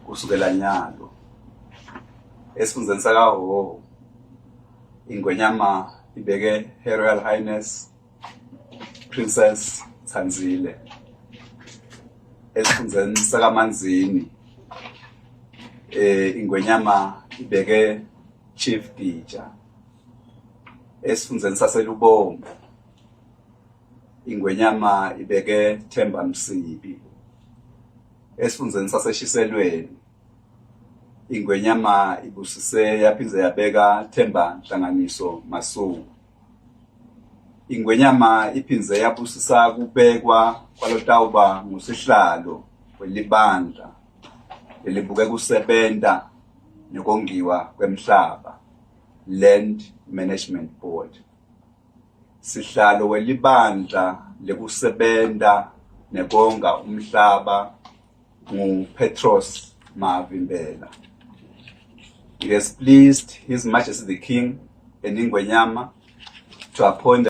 Kusukela nyalo esifundzeni sakaHhohho ingwenyama ibeke Her Royal Highness Princess Thanzile. Esifundzeni sakaManzini ingwenyama ibeke Chief Gija. Esifundzeni saseLubombo ingwenyama ibeke Themba Msibi. Esifundzeni saseShiselweni ingwenyama ibusise yaphindze yabeka Themba Nhlanganiso Masuku. Ingwenyama iphindze yabusisa kubekwa kwalotawuba ngusihlalo welibandla lelibuke kusebenta nekongiwa kwemhlaba, Land Management Board. Sihlalo welibandla lekusebenta nekonga umhlaba nguPetros Mavimbela. It has pleased His Majesty the King and Ingwenyama to appoint